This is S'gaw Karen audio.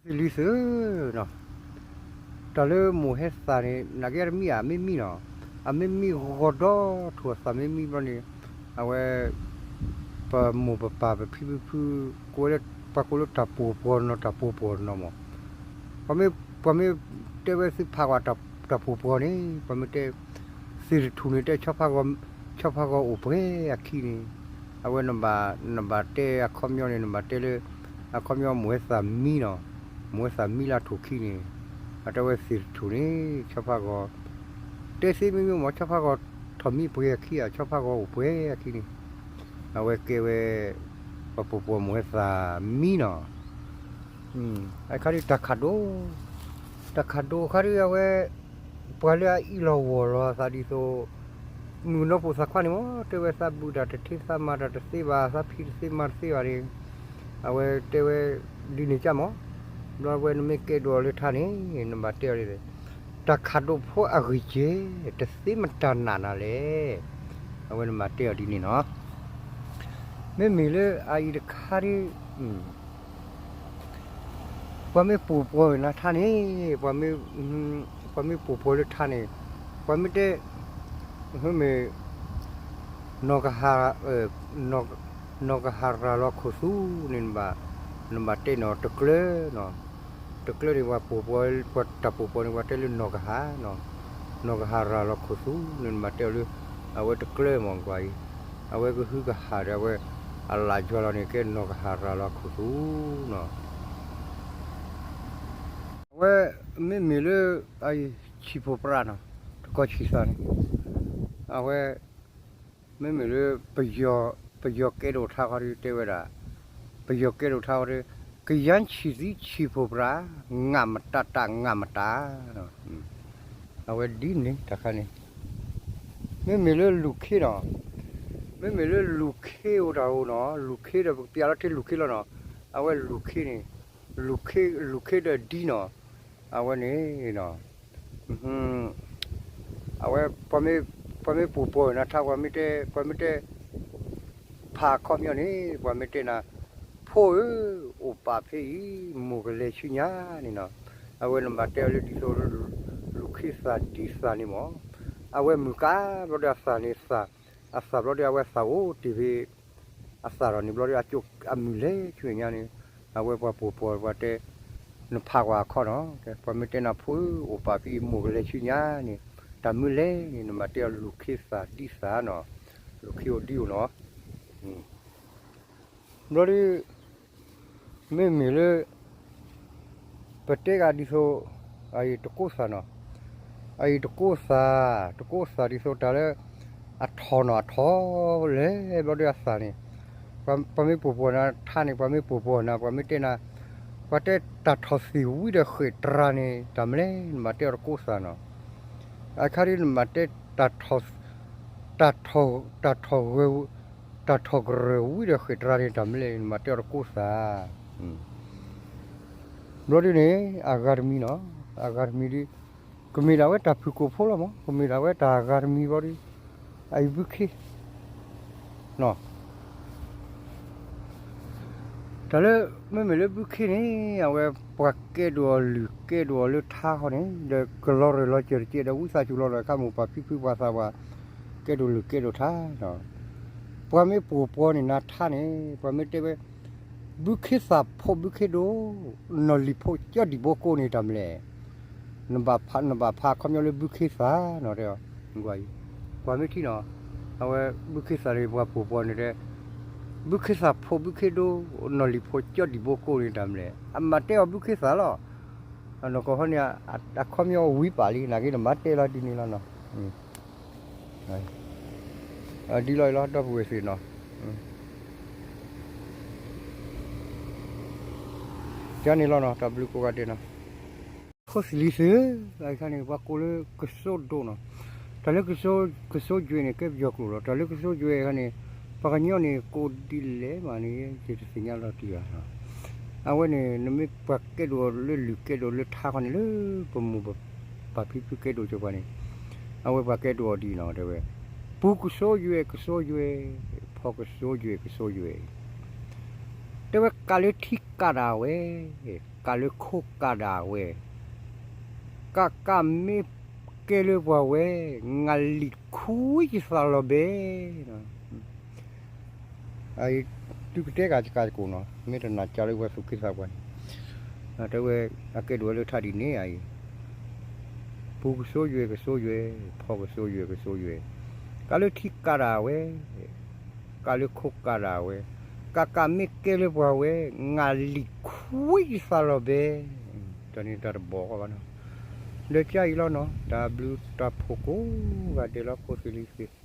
သလံၤသ့ၣ်နီၤ, တၢ်လၢမိၢ်ဟဲသၣ်န့ၣ် နာ်က့အတမံဧါ, အမ့ၢ်မံနီၤ, အမ့ၢ်မံဂီၤဒီးထိၣ်အသၣ်မ့ၢ်မံဘျီန့ၣ်, အဝဲ ပမိၢ်ပပၢ်ပဖံပဖု ကိးဝဲလၢ ပှၤကိးလၢတၢ်ပိာ်ပှီၤနီၤ, တၢ်ပိာ်ပှီၤနီၤမး, ပှၤမ့ၢ်တဲဝဲသုဖးကွၢ်တၢ်ပိာ်ပှီၤန့ၣ် ပှၤမ့ၢ်တဲ သ့ၣ်တထူၣ်န့ၣ် တဲ ဆီဖါဂီၤအိၣ်ပှဲၤအခံန့ၣ်, အဝဲ နဘၣ်တဲအခီပညီန့ၣ် နဘၣ်တဲလၢ အခီပညီမိၢ်ဟဲသၣ်မံနီၤ, မိၢ်ဟဲသၣ်မံလၢထိၣ်ခံန့ၣ်, အတဲဝဲသ့ၣ်တထူၣ်န့ၣ် ဆီဖါဂီၤ, တဲသ့မ့မ့ၢ်မး ဆီဖါဂီၤထီၣ်မံပှဲၤအခံဧါ, ဆီဖါဂီၤအိၣ်ပှဲၤအခံန့ၣ်, အဝဲကဲဝဲ ပှၤပိာ်ပှီၤမိၢ်ဟဲသၣ်မံနီၤ, အခါဒ်တၢ်ခးဒိၣ်, တၢ်ခးဒိၣ်အခါဒ်အဝဲ ပှၤလၢအအံၣ်လီၤဂီၢ်လီၤအသးဒ်သိး မုၣ်ကနီၤပိာ်သးခွါန့ၣ်မး တဲဝဲသးဘုၣ်တၢ်တထ့ သးမၤတၢ်တသ့ဘၣ်, သးဖံးတသ့မၤတသ့ဘၣ်န့ၣ်, အဝဲတဲဝဲဒ်န့ၣ်ကၢ်မး, ဘျီဝဲနမ့ၢ်ကဲဒိၣ်အီၤလၢထါန့ၣ် နဘၣ်တဲအီၤဒ်လဲၣ်, တၢ်ခးဒိၣ်ဖိအဂံၢ်စဲၤ တသ့မတၤနးနၤလဲၣ်, အဝဲနဘၣ်တဲအီၤဒ်န့ၣ်နီၤ, မ့မ့ၢ်လၢအအံၤတခါဒ် ပှၤမ့ၢ်ပိာ်ပှီၤနၤထါန့ၣ်, ပှၤမ့ၢ်ပိာ်ပှီၤလၢထါန့ၣ်, ပှၤမ့ၢ်တဲ မ့ၢ် နီၢ်ကဟၣ်, နီၢ်ကဟၣ်ရၤလီၤခိၣ်သူန့ၣ် နဘၣ်တဲနီၤ တကျၢၤနီၤ, တကျၢၤန့ၣ် ပှၤပိာ်ပှီၤ ပှၤတၢ်ပိာ်ပှီၤန့ၣ် ပှၤတဲလၢနီၢ်ကဟၣ်နီၤ, နီၢ်ကဟၣ်ရၤလီၤခိၣ်သူန့ၣ် နဘၣ်တဲအီၤလၢ အဝဲတကျၢၤမ့ၢ်ကွၢ်အံၤ, အဝဲကဟုကဟၣ်ဒီးအဝဲ အလၣ်ယွၤလီၤန့ၣ် ကဲနီၢ်ကဟၣ်ရၤလီၤခိၣ်သူနီၤ အဝဲ မ့မ့ၢ်လၢ ဆံၣ်ဖိပြးနီၤ, တကီဆံးသးန့ၣ်, အဝဲ မ့မ့ၢ်လၢ ပယီၤကဲဒိၣ်ထါခီဒ်တဲဝဲဒၣ်, ပယီၤကဲဒိၣ်ထါခီဒ်, ကယၤဆံၣ်သံဆံၣ်ဖိပြး, ငၣ်မတၤတၢ်ငၣ်မတၤ, အဝဲဒ်န့ၣ်တခါန့ၣ်, မ့မ့ၢ်လၢလူၢ်ခ့နီၤ, မ့မ့ၢ်လၢလူၢ်ခ့အိၣ်တၢ်အိၣ်နီၤ, လူၢ်ခ့ဒီးပကပျးလီၤထဲလူၢ်ခ့လီၤနီၤ, အဝဲလူၢ်ခ့န့ၣ်, လူၢ်ခ့ဒီးဒ်နီၤ, အဝဲန့ၣ် အဝဲ ပှၤမ့ၢ်ပိာ်ပှီၤနၤထါ ပှၤမ့ၢ်တဲ ပှၤမ့ၢ်တဲ ဖးအခီပညီန့ၣ် ပှၤမ့ၢ်တဲနၤ, ဖိဧၢ, အိၣ်ပာ်ဖဲအံၤ မိၢ်ကလဲၤဆူညါန့ၣ်နီၤ, အဝဲနဘၣ်တဲအီၤလၢဒ်သိး လူၢ်ခ့သၣ်ဒ်သၣ်န့ၣ်မး, အဝဲမုၢ်ကါဘျီဒီးအသၣ်န့ၣ်သၣ်, အသၣ်ဘျီဒီးအဝဲသၣ်အိၣ်တ့ၢ်ဖဲ အသၣ်ထီၣ်န့ၣ်ဘျီဒီး အကၠိအမုၢ်လဲၤဆူညါန့ၣ်, အဝဲပှၤပိာ်ပှီၤပှၤတဲ နဖးကွၢ်အခီနီၤ, ပှၤမ့ၢ်တဲနၤ ဖိဧၢ, အိၣ်ပာ်ဖဲအံၤ မိၢ်ကလဲၤဆူညါန့ၣ်, တၢ်မုၢ်လဲၤန့ၣ် နဘၣ်တဲအီၤလူၢ်ခ့သၣ်ဒ်သၣ်နီၤ, လူၢ်ခ့အိၣ်ဒ်အိၣ်နီၤ, ဘျီဒီး မ့မ့ၢ်လၢ ပတဲဂၤဒ်သိး အအံၤတကိးသၣ်နီၤ, အအံၤတကိးသၣ်, တကိးသၣ်ဒ်သိးတၢ်လၢ အထီၣ်နီၤ အထီၣ်လဲၤဘျီဒီးအသၣ်န့ၣ်, ပှၤမ့ၢ်ပိာ်ပှီၤနၤထါန့ၣ် ပှၤမ့ၢ်ပိာ်ပှီၤနၤ ပှၤမ့ၢ်တဲနၤ, ပှၤတဲတၢ်ထီၣ်သ့ၣ်ဝံဒီးဃဲၣ်တြၤန့ၣ် တၢ်မနုၤလဲၣ် နဘၣ်တဲအီၤတကိးသၣ်နီၤ, အခါဒ်နဘၣ်တဲ တၢ်ထီၣ် တၢ်ထီၣ် တၢ်ထီၣ်ကရၢၢ်ဝံဒီးဃဲၣ်တြၤန့ၣ် တၢ်မနုၤလဲၣ် နဘၣ်တဲအီၤတကိးသၣ်, ဘျီဒ်န့ၣ် အဂၤတမံၤနီၤ, အဂၤတမံၤဒ် ကမ့ၢ်ဒၣ်ဝဲတၢ်ဖုၣ်ကိာ်ဖိလီၤမး, ကမ့ၢ်ဒၣ်ဝဲတၢ်ဂၤတမံၤဘျီဒ် အအံၤဘုခ့ တၢ်လၢ မ့မ့ၢ်လၢဘုခ့န့ၣ် အဝဲပှၤကဲဒိၣ်အီၤလုၢ်ကဲဒိၣ်အီၤလၢထါခီန့ၣ် ဒီးကလီၤရၢၢ်လီၤစၢၤတကဲး ဒီးဝံသးစူၤလီၤဒီး ခါမိၢ်ပၢ်ဖံဖုပှၤသးပှၢ် ကဲဒိၣ်လုၢ်ကဲဒိၣ်ထါ ပှၤမ့ၢ်ပိာ်ပှီၤန့ၣ်နၤထါန့ၣ် ပှၤမ့ၢ်တဲဝဲ ဘုခ့သၣ်ဖိးဘုခ့ဒိၣ် နီၢ်လံၤဖိးကၠီဒံၣ်ဘိကိးန့ၣ်တၢ်မနုၤလဲၣ် နဘၣ်ဖးအခီပညီလၢဘုခ့သၣ်နီၤတဲအီၤ, ပှၤမ့ၢ်ထံၣ်နီၤ, အဝဲဘုခ့သၣ်န့ၣ် ပှၤပိာ်ပှီၤန့ၣ်တဲ, ဘုခ့သၣ်ဖိးဘုခ့ဒိၣ် နီၢ်လံၤဖိးကၠီဒံၣ်ဘိကိးန့ၣ်တၢ်မနုၤလဲၣ် အမၤတဲအီၤဘုခ့သၣ်လီၤ, နီၢ်ကီၢ်ဟီန့ၣ် အခီပညီဝံပာ်လံ နာ်က့နမၤတဲလီၤဒ်န့ၣ်လီၤနီၤ, ဒ်လီၤအံၤလီၤ ဒီပုၢ်ဝဲၢ်သ့ၣ်နီၤ, ကန့ၣ်လီၤနီၤ တၢ်ဘျုးကိးဂၤဒဲးနီၤ, ခိၣ်သလံၤသ့ၣ်ဧၢ, အခါန့ၣ် ပှၤကိးလၢကစိဒိၣ်နီၤ, တၢ်လၢ ကစိယွဲၢ်န့ၣ် ကဲပယီၤကျိာ်လီၤ, တၢ်လၢကစိယွဲၢ်အခါန့ၣ် ပှၤကညီန့ၣ် ကိးဒ်လဲၣ်မးန့ၣ် ယတသ့ၣ်ညါလီၤတံၢ်ဘၣ်, အဝဲန့ၣ် နမ့ၢ်ပှၤကဲဒိၣ်လၢလုၢ်ကဲဒိၣ်လၢထါခီန့ၣ် လၢပမိၢ်ပပၢ်ဖံဖုကဲဒိၣ်ကၢၤပှၤန့ၣ်, အဝဲပှၤကဲဒိၣ်အီၤဒ်နီၤ တဲဝဲ, ပူၤကစိယွဲၢ် ကစိယွဲၢ်, ဖီကစိယွဲၢ် ကစိယွဲၢ်, တဲဝဲကးလၢထံကးဒၣ်ဝဲ ကးလၢခိၣ်ကးဒၣ်ဝဲ, ကးကးမ့ၢ်ကဲလၢပှၤဝဲ, နလံၤခွံယသးလီၤဘဲ. သုကတဲကးယကးသကိးနီၤ, မ့ၢ်တနာ်ကၢလၢပှၤသူၣ်က့သးပှၢ်န့ၣ်, တဲဝဲ, အကဲဒိၣ်ဝဲလၢထးဒ်န့ၣ်အံၤ, ပူၤကစိယွဲၢ်ကစိယွဲၢ်, ဖီကစိယွဲၢ်ကစိယွဲၢ်, ကးလၢထံကးဒၣ်ဝဲ, ကးလၢခိၣ်ကးဒၣ်ဝဲ, ကးကးမ့ၢ်ကဲလၢပှၤဝဲ, နလံၤခွံယသးလီၤဘဲ. တၢ်န့ၣ်တၢ်တဘီဃီဘၣ်နီၤ, ဒီးကၢ်အံၤလီၤနီၤ, တၢ်ဘျုးတၢ်ဖှိၣ်ကိးဂၤဒဲးလီၤ ဖိသ့ၣ်လံၤသ့ၣ်,